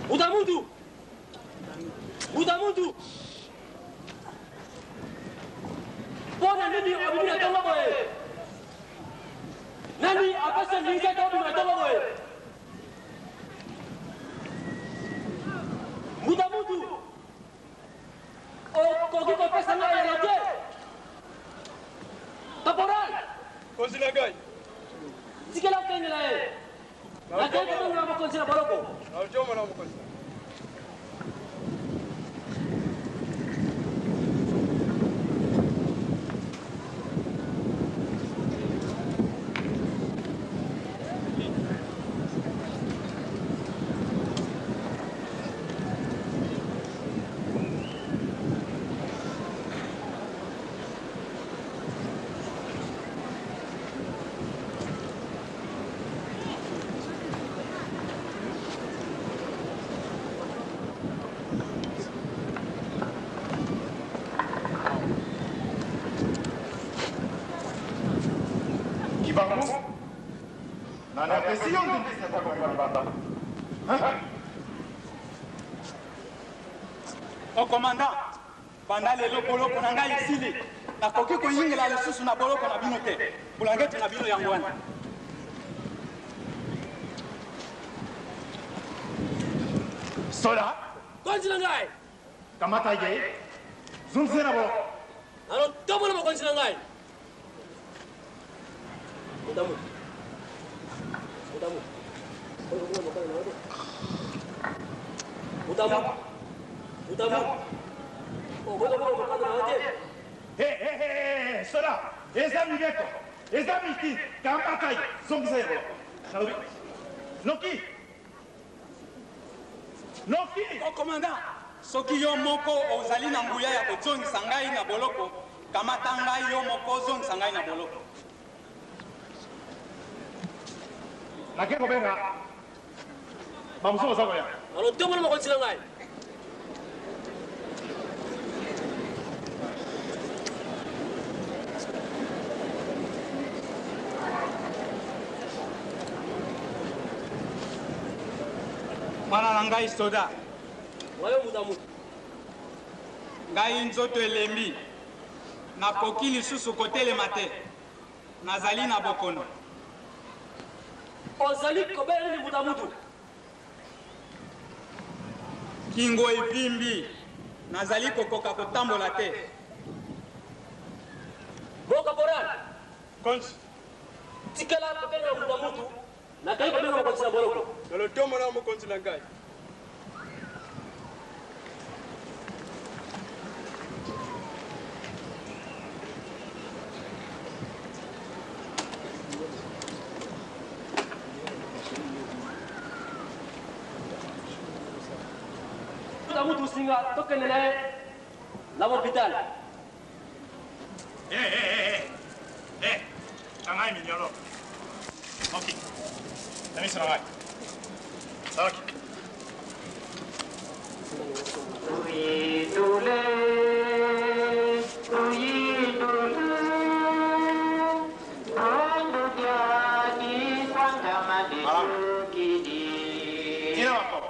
Mbuta muntu! Mbuta muntu! Mpo na nini obimi na ntongo boye? Nani apesi yo ndingisa ete obima na ntongo boye? Mbuta muntu! Okoki kopesa ngai eyano te? Kaporal! Konzi na ngai. Tikela okengela ye. Nakei kobenga mokonzi na boloko. Naotomona mokonzi. Kibangu, nani apesi yo ndingisa ya kobima libanda? Hein? O commandant, banda lelo boloko na ngai esili. Nakoki koyingela lisusu na boloko na bino te. Bulangeti na bino yango wana. Sola. Konzi na ngai. Kamata ye. Zongisa ye na boloko. Na lotomo na mokonzi na ngai. Soda, eza mibeko, eza miti, kamata ye, zongisa ye boloko. Nalobi, noki, noki. O commandant, soki yo moko ozali na nguya ya kozongisa ngai na boloko, Kamata ngai yo moko ozongisa ngai na boloko. Nake kobenga bamosusu baza koya. Na lotomo na mokonzi na ngai. Mwana na ngai soda. Wayo mbuta mutu. Ngai nzoto elembi, nakoki lisusu kotelema te, nazali na bokono. Ozali kobela nini mbuta mutu? Kingo evimbi, nazali kokoka kotambola te. Bon caporal. Konzi. Tikala kobenga mbuta mutu, nakei kobenga mokonzi na boloko. Na lotomo na mokonzi na ngai. Mbuta mutu singa tokende na ye na hopital. Eh, eh, eh, eh. Eh, kanga ye minyolo. Noki. Na miso na ngai. Noki. Malamu. Tina makolo.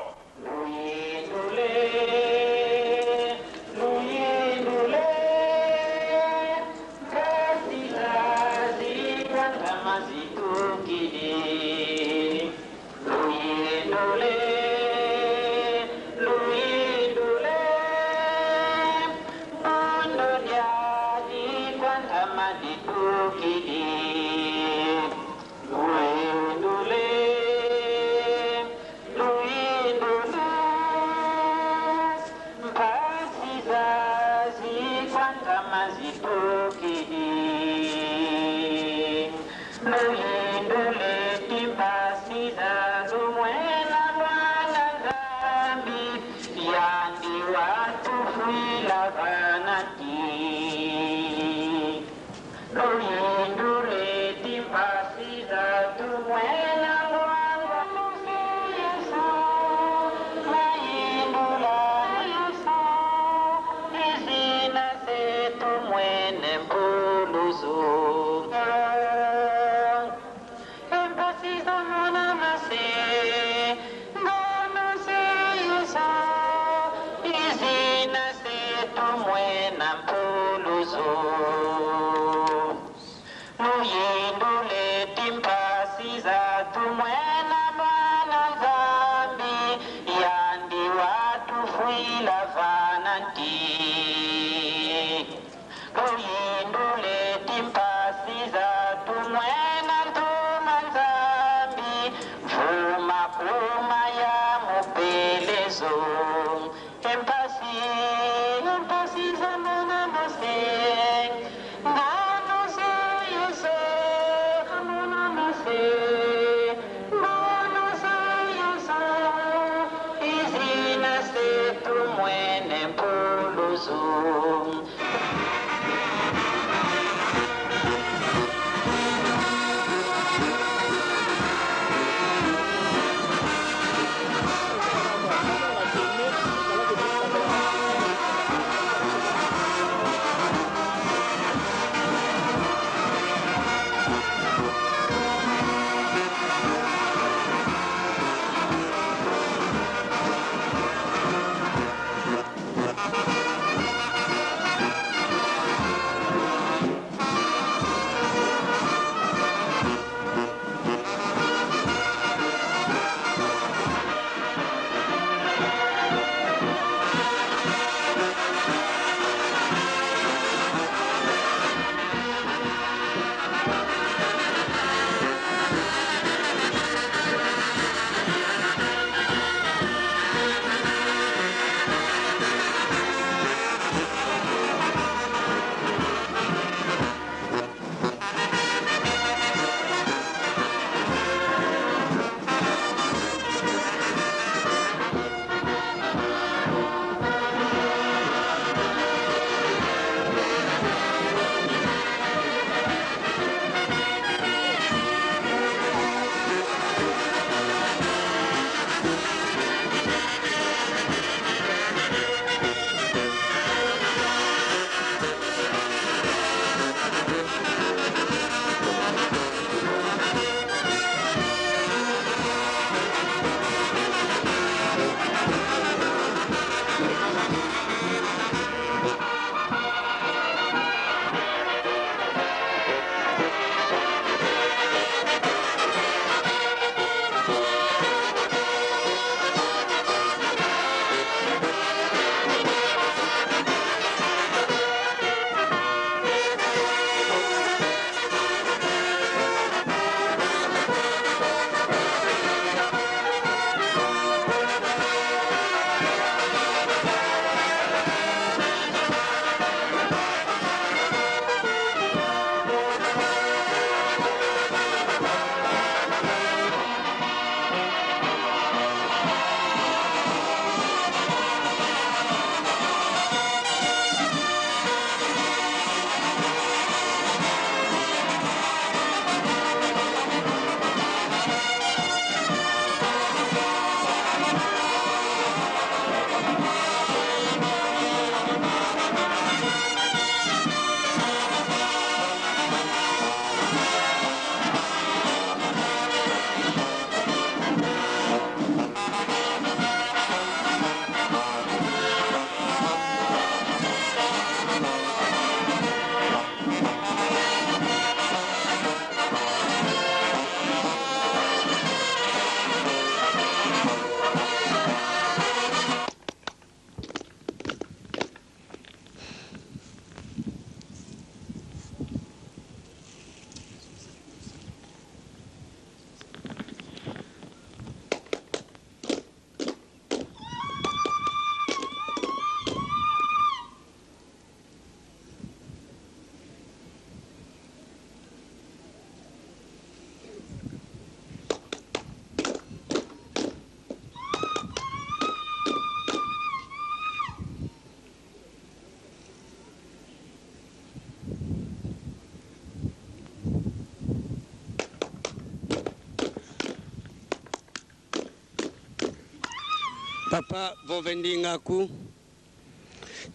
Papa vovendingaku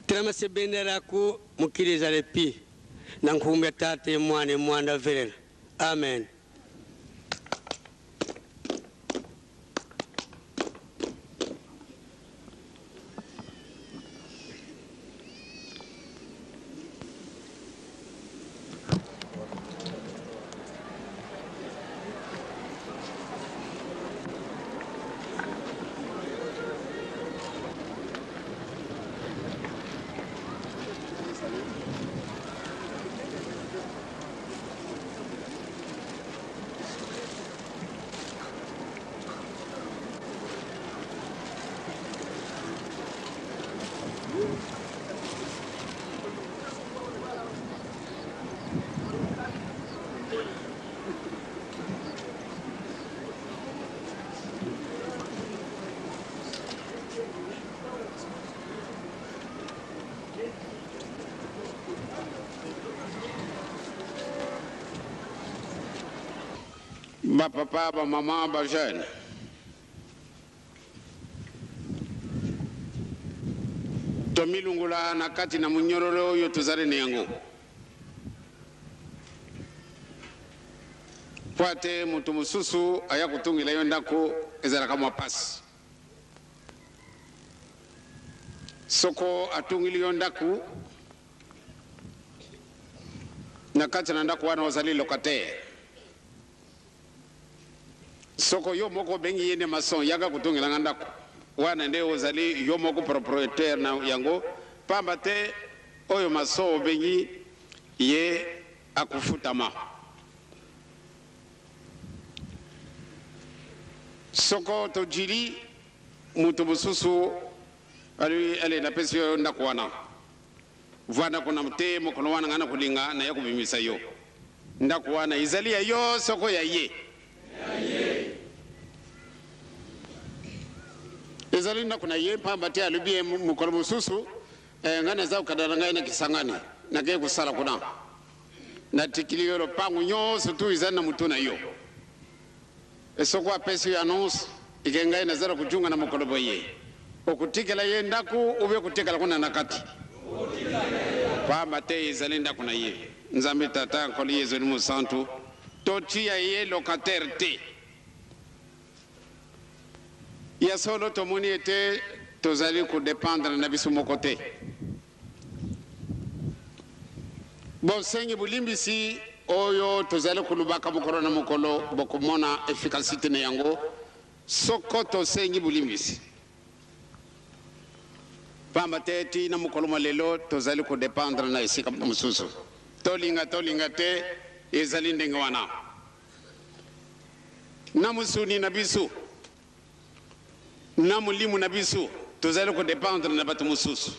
telama sebenderaku mukiriza lepi na nkumbi ya Tata, Mwana, Mwana velela. Amen. Bapapa, bamama, bajeune, tomilungula na kati na monyorolo oyo tozali na yango, mpo ate moto mosusu aya kotungela yo ndako ezalaka mwa pasi. Soko atungili yo ndako, na kati na ndako wana ozali locataire. Soko yo moko obengi ye nde maçon, yaka kotongela nga ndako wana, nde ozali yo moko propriétaire na yango, pamba te oyo maçon obengi ye akofutama. Soko tojili moto mosusu alobi, ale napesi yo ndako wana, vanda kuna te, mokolo wana ngai nakolinga naya kobimisa yo. Ndako wana ezali ya yo soko ya ye? Ezali ndako na ye, pamba te alobi ye mokolo mosusu, eh, ngai naza kokenda na ngai na Kisangani, nakei kosala kuna, natikili yo lopango nyonso tu ezali na motu na yo. Soko apesi yo annonce ike ngai naza na kojunga na mokolo boye, okotikela ye ndako ube kotikala kuna na kati? Pamba te ezali ndako na ye. Nzambe Tata, Nkolo Yezu Elimo Santu, totia ye locataire te. Ya solo tomoni ete tozali kodependre na biso moko te. Bosengi bolimbisi oyo tozali kolobaka mokolo na mokolo, bokomona efficacite na yango soko tosengi bolimbisi. Pamba te ti na mokolo mwa lelo tozali kodependre na esika mosusu. Tolinga tolinga te, ezali ndenge wana. Na mosuni na biso, na molimo na biso, tozali kodependre na bato mosusu.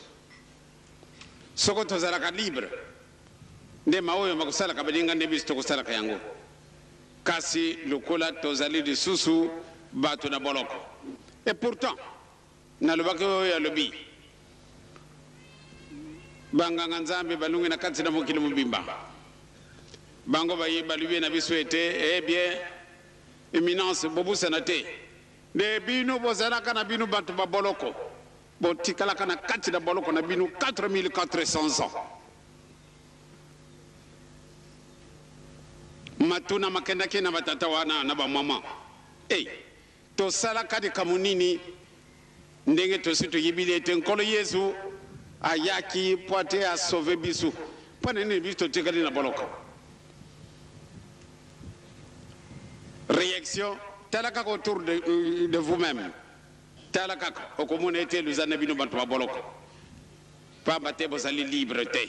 Soko tozalaka libre, nde maoyo makosalaka baninga nde biso tokosalaka yango. Kasi lokola tozali lisusu bato na boloko, et pourtant nalobaki oyo alobi, banganga Nzambe balungi na kati na mokili mobimba, bango baye balobi na biso ete, eh bien, Eminence, bobusana te nde bino bozalaka na bino bato ba boloko, botikalaka na kati na boloko na bino 4400 ans. Matuna makendaki na batata wana na bamama, Ei, tosalaka likambo nini ndenge tosi toyebili ete Nkolo Yesu ayaki mpo ate asauve biso? Mpo na nini biso totikali na boloko? Reaction, tala kaka autour de vous-même, tala kaka okomona ete luza na bino bato ba boloko, pamba te bozali libre te.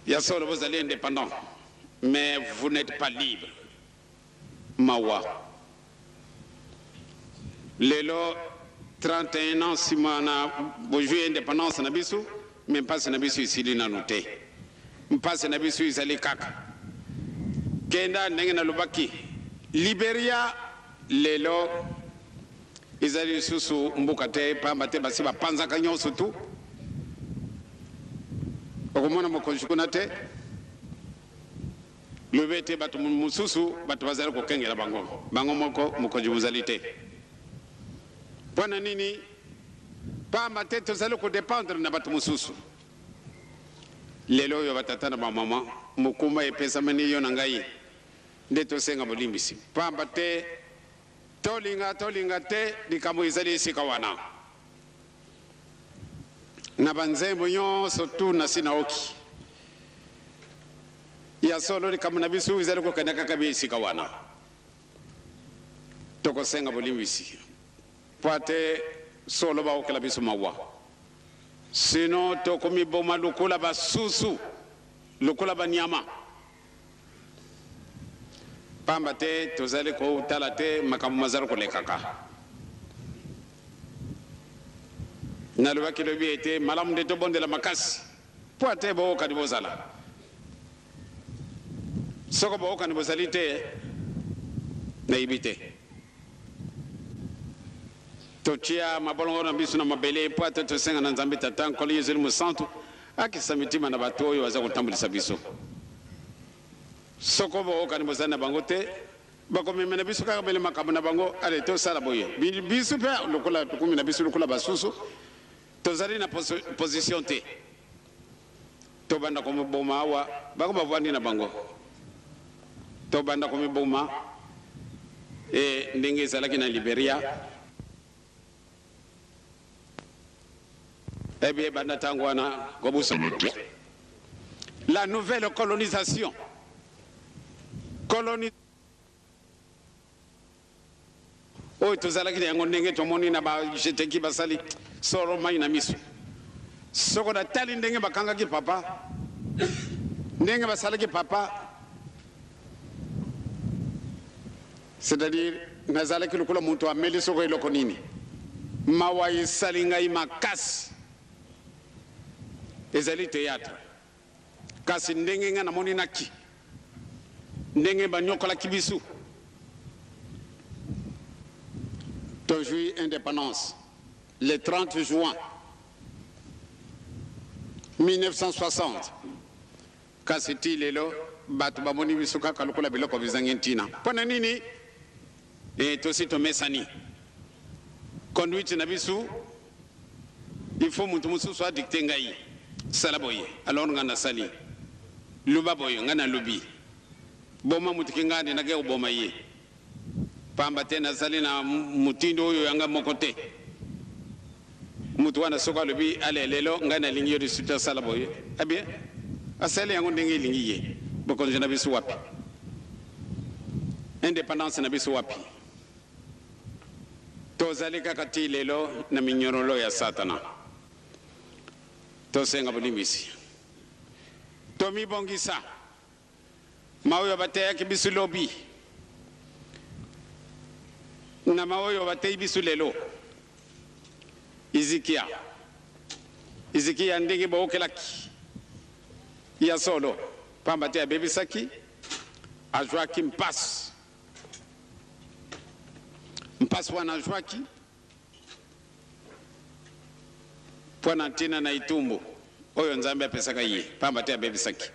Ya solo bozali indépendant, mais vous n'êtes pas libre. Mawa. Lelo 31 ans nsima na bozwi indépendance na biso, me mpasi na biso esili nanu te. Mpasi na biso ezali kaka kenda ndenge nalobaki. Liberia lelo ezali lisusu mboka te, pamba te basi bapanzaka nyonso tu. Okomona mokonzi kuna te, lobi ete bato mosusu bato bazali kokengela bango, bango moko mokonzi mozali te. Mpo na nini? Pamba te tozali kodependre na bato mosusu. Lelo oyo batata na bamama, mokumba epesamani yo na ngai nde tosenga bolimbisi, pamba te tolinga tolinga te likambo ezali esika wana. Na banzembo nyonso tu nasi naoki, ya solo likambo na biso ezali kokende kaka bi esika wana. Tokosenga bolimbisi mpo ate solo baokela biso mawa, sino tokomiboma lokola basusu, lokola banyama, pamba te tozali kotala te makambo mazali kolekaka. Nalobaki lobi ete malamu nde tobondela makasi mpo ate bookani bozala. Soko bookani bozali te, nayebi te. Totia mabolongo na biso na mabele mpo ate tosenga na Nzambe Tata, Nkolo Yezu Elimo Santu, akisa mitima na bato oyo baza kotambolisa biso. Soko bookani bozali na bango te, bakomemela biso kaka bele makambo na bango. Ale tosala boye, biso mpe lokola tokomi na biso lokola basusu, tozali na position te. Tobanda komiboma awa, bango bavandi na bango. Tobanda komiboma e ndenge ezalaki na Liberia. Ebie banda ntango wana kobusa la nouvelle colonisation coloni oyo tozalaki na yango, ndenge tomoni na bajeteki basali solo mai na miso. Soko natali ndenge bakangaki papa, ndenge basalaki papa, c'est-à-dire nazalaki lokola moto ameli soko eloko nini. Mawa esali ngai makasi. Ezali théâtre, kasi ndenge ngai namoni naki ndenge banyokolaki biso. Tozwi indépendance le 30 juin 1960, kasi ti lelo bato bamoni biso kaka lokola biloko bizangi ntina. Mpo na nini? E, tosi tomesani conduite na biso. Il faut moto mosusu adicte ngai: sala boye, alors ngai nasali; luba boye, ngai nalobi; boma motuki, ngai andendaki koboma ye, pamba te nazali na motindo oyo yanga moko te. Motu wana soki alobi: ale lelo ngai nalingi yo lisusu te, asala boye, eh bien asali yango ndenge elingi ye. Bokonzi na biso wapi? Indépendance na biso wapi? Tozali kaka ti lelo na minyorolo ya Satana. Tosenga bolimbisi, tomibongisa. Maoyo bateyaki biso lobi na maoyo bateyi biso lelo. Izikia, Izikia, ndenge baokelaki ya solo, pamba te abebisaki, azwaki mpasi. Mpasi wana azwaki mpo na ntina na etumbu oyo Nzambe apesaka ye, pamba te abebisaki.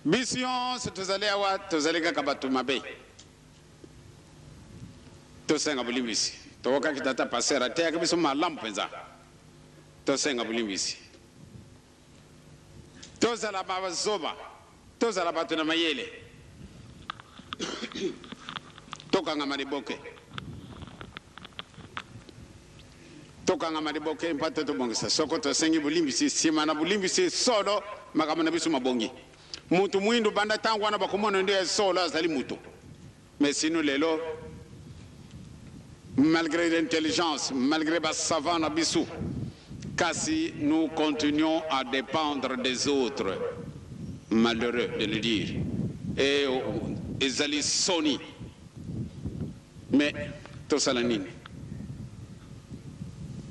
Biso nyonso tozali awa, tozali kaka bato mabe. Tosenga bolimbisi. Tokokaki tata pasteur ateyaki biso malamu mpenza. Tosenga bolimbisi. Tozala bazoba, tozala bato na mayele, tokangama liboke, tokangama liboke mpo te tobongisa. Soko tosengi bolimbisi, nsima na bolimbisi solo makambo na biso mabongi. Mutu mwindu banda ntango wana bakomona nde ya solo azali mutu. Mais sino lelo, malgré l'intelligence, malgré basavant na biso, kasi nous continuons à dépendre des autres. Malheureux de le dire et ezali soni, mais tosala nini?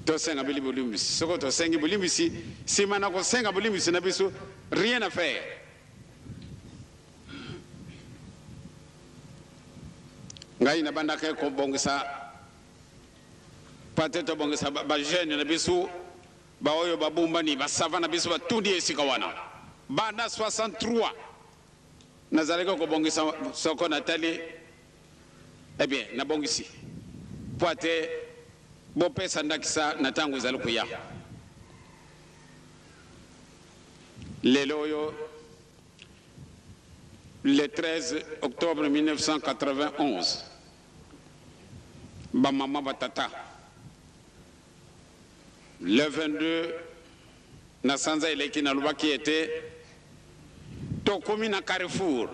Tosenga bili bolimbisi. Soko tosengi bolimbisi, nsima na kosenga bolimbisi na biso, rien à faire. Ngai nabandaka kobongisa pate, tobongisa bajeune na biso baoyo babumbani, basava na biso batundi esika wana. Banda 63 nazalaki kobongisa. Soko natali, eh bien nabongisi po ate bopesa ndakisa na ntango ezali koya. Lelo oyo, le 13 octobre 1991, bamama, batata, le 22 na sanza eleki nalobaki ete tokomi na carrefour.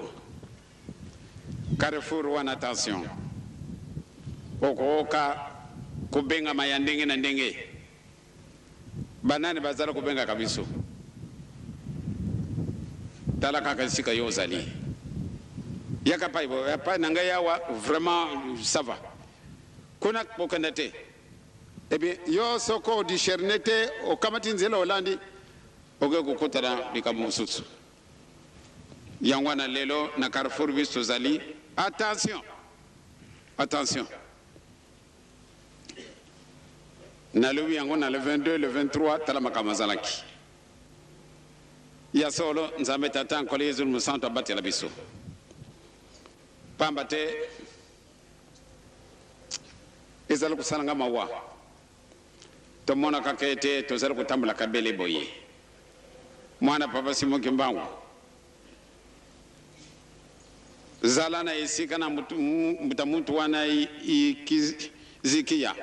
Carrefour wana, attention, okooka kobengama ya ndenge na ndenge. Banani bazala kobengaka biso? Tala kaka esika yo ozali, yaka pai pai na ngai awa. Vraiment, ça va kuna, kokenda te. Eh bien, yo soko odiscerne te, okamati nzela olandi, okoki kokutana likambo mosusu. Yango wana lelo na carrefour biso tozali. Attention, attention. Nalobi yango na le 22, le 23. Tala makambo azalaki. Ya solo, Nzambe Tata, Nkolo Yezu Mosantu abatela biso. Pamba te ezali kosala nga mawa tomona kaka ete tozali kotambola kabele boye. Mwana Papa Simon Kimbangu, zala na esika na mbuta mutu wana ikizikiya.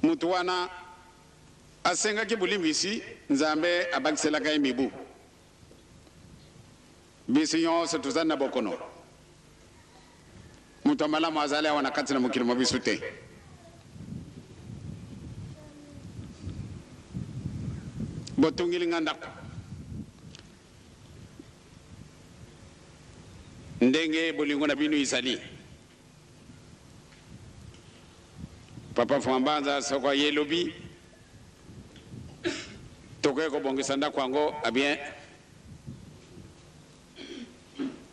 Mutu wana asengaki bolimbisi, Nzambe abakiselaka ye mibu. Biso nyonso tozali na bokono. Moto ya malamu azali awa na kati na mokili mwa biso te. Botongeli nga ndako ndenge bolingo na bino ezali. Papa Fwambanza soko aye lobi tokoki kobongisa ndako yango abien.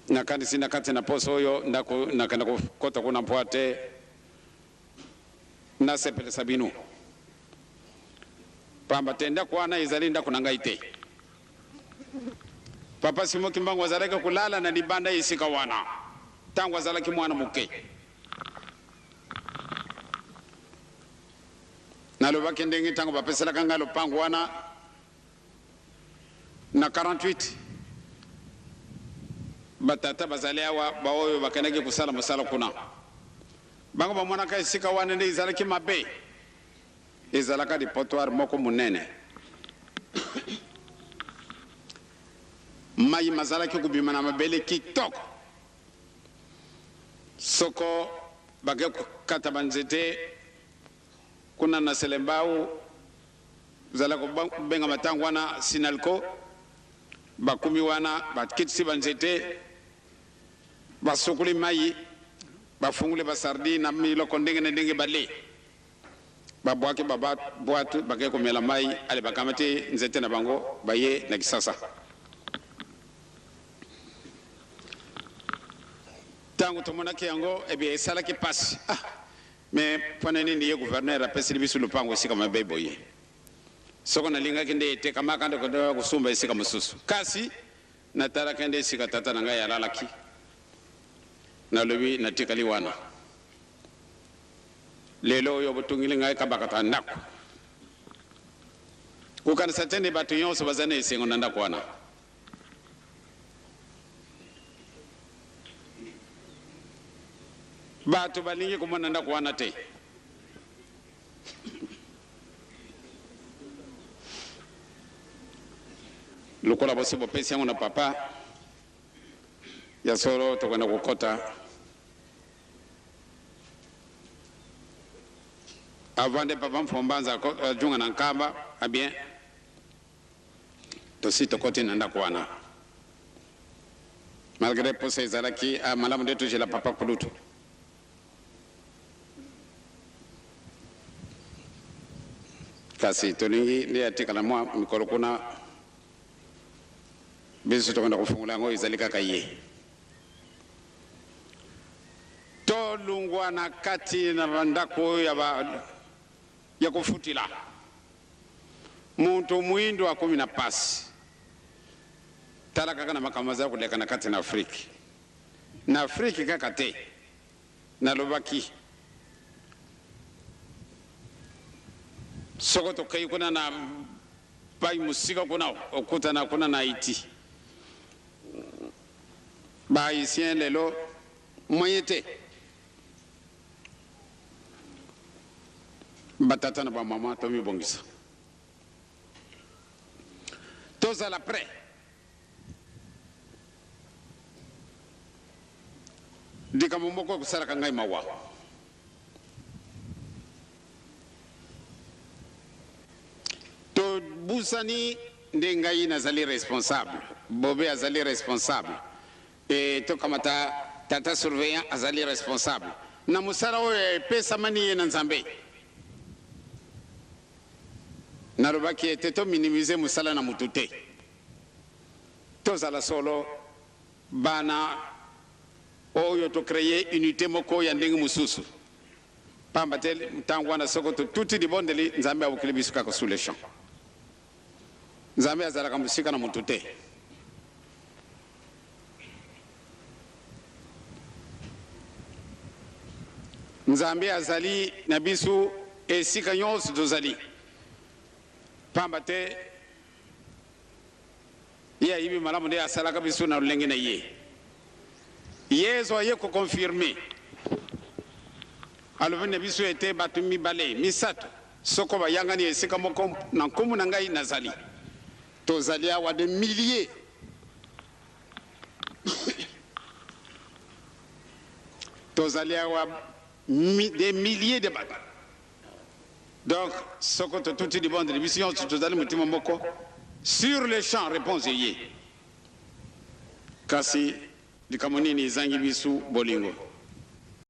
Nakanisi na kati na poso oyo ndako nakenda kokota kuna mpo ate nasepelisa bino, pamba te ndako wana ezali ndako na ngai te. Papa Simon Kimbangu azalaki kolala na libanda ya esika wana ntango azalaki mwana moke. Nalobaki ndenge ntango bapeselaka ngai lopango wana na 48, batata bazali awa baoyo bakendaki kosala mosala kuna, bango bamonaka esika wana nde ezalaki mabe, ezalaka depotoir moko monene, mai mazalaki kobima na mabele kitoko. Soko bake kokata banzete kuna na Selembao, zala kobengama ntango wana Sinalco, bakumi wana bakitisi banzete, basukuli mai, bafunguli basardine na miloko ndenge na ndenge, bale babwaki babwatu, bake komela mai, ale bakamati nzete na bango baye na Kisasa. Ntango tomonaki yango, ebie esalaki pasi. Ah, me mpona nini ye gouverneur apeseli biso lopango esika mabe boye? Soko nalingaki nde etekamaka nde kotoka kosumba esika mosusu. Kasi natalaki nde esika tata na ngai alalaki, nalobi natikali wana. Lelo oyo botungili ngai kabakata ndako, kokanisa te nde bato nyonso baza na esengo na ndako wana. Bato balingi komona ndako wana te. Lokola bosi bopesi yango na papa ya solo, tokenda kokota avant nde papa Mfombanza ajunga na Nkamba. Abien, tosi tokoti na ndako wana malgré posa ezalaki malamu nde tozela papa kulutu. Kasi tolingi nde atikala mwa mikolo kuna, biso tokenda kofungola yango, ezali kaka ye. Tolungwa na kati na bandako oyo ya kofutila. Moto mwindo akomi na pasi. Tala kaka na makambo aza koleka na kati na Afrike. Na Afrike kaka te, nalobaki soko tokei kuna na pai mosika kuna, okutana kuna na Haïti. Ba Haïtien lelo moyen te. Batata na bamama, tomibongisa, tozala prêt. Likambo moko ekosalaka ngai mawa, tobusani nde ngai nazali responsable, Bobe azali responsable, e tokamata tata surveillant azali responsable na mosala oyo epesamani ye na Nzambe. Nalobaki ete tominimize mosala na motu te, tozala solo bana oyo tocreye unité moko ya ndenge mosusu, pamba te ntango wana soko totuti libondeli, Nzambe abokeli biso kaka sous le champ. Nzambe azalaka mosika na moto te. Nzambe azali na biso esika nyonso tozali, pamba te ye ayebi malamu nde asalaka biso na lolenge na ye. Yezu aye kokonfirme, alobi na biso ete bato mibale misato soko bayangani esika moko na nkombo na ngai, nazali. Tozali awa de milliers. Tozali awa des milliers de bato. Donc soko totuti libondeli, biso nyonso tozali motima moko, sur le champ réponse eye. Kasi likambo nini ezangi biso? Bolingo.